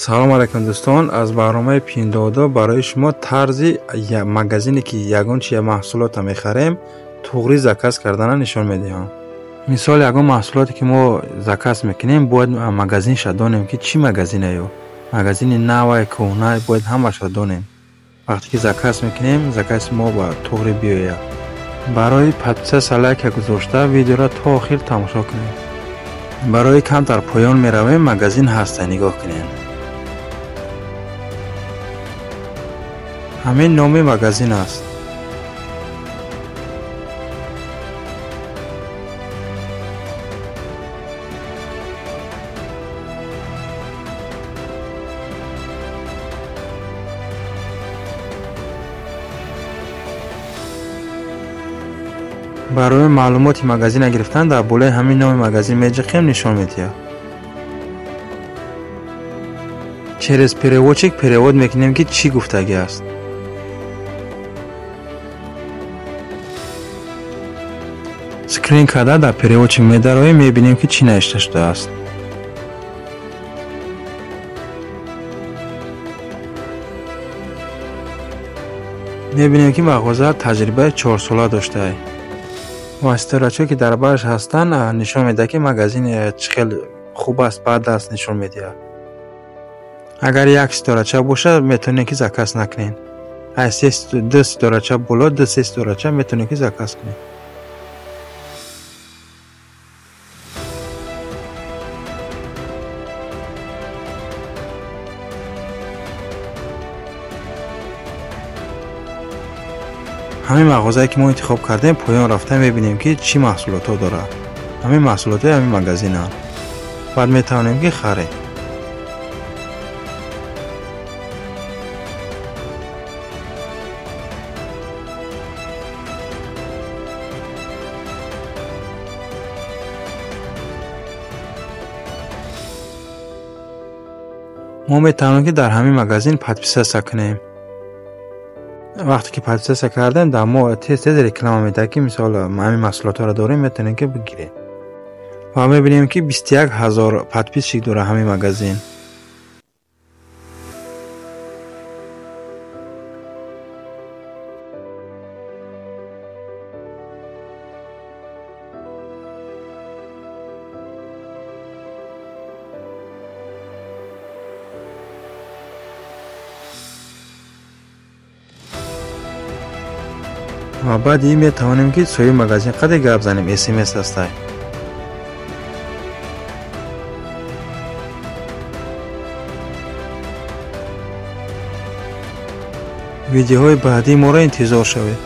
Салом алейкум дӯстон, аз барномаи Пиндодо барои шумо тарзи магазине ки ягон чи маҳсулотро мехарем туғри заказ кардана нишон медиҳам. Мисол, ягон маҳсулоте ки мо заказ мекунем, бояд магазинша донем ки чӣ магазине ё магазини навай кӯҳна, бояд ҳамаша донем. Вақте ки заказ мекунем, закази мо ба туғри биёяд. Барои подписаться лайка гузошта видеоро то охир тамошо кунед. Барои камтар поён меравем, магазин ҳаста, нигоҳ кунед. Ҳамин номи магазин аст. Барои маълумоти магазина гирифтан дар болои ҳамин номи магазин меҷиқем, нишон медиҳад. Через переводчик перевод мекунем ки чӣ гуфтагӣ аст. Скрин карда дар переводчик медароем, мебинем ки чӣ навишта шудааст. Мебинем ки мағоза таҷрибаи 4 сола доштааст. Ва ситорачое ки дар бараш ҳастанд, нишон медиҳад ки магазин чӣ хел хуб аст, бад аст, нишон медиҳад. Агар як ситорача бошад, метавонед ки заказ накунед. Аз ду ситорача боло, ду се ситорача метавонед ки заказ кунед. Ҳамин мағозае ки мо интихоб кардем, поён рафта мебинем ки чӣ маҳсулотҳо дорад. Ҳамин маҳсулотҳои ҳамин магазинанд. Баъд метавонем ки харем. Мо метавонем ки дар ҳамин магазин подписаться кунем. Вақте ки подписаться кардем, дар мо тез тез реклама медиҳад ки мисол ҳамин маҳсулотҳоро дорем, метавонем ки бигирем. Ва мебинем ки 21 000 подписчик дорад ҳамин магазин. Ва баъди ин метавонем ки соҳиби магазин қаде гап занем, смс ҳастай. Видеоҳои баъдии моро интизор шавед.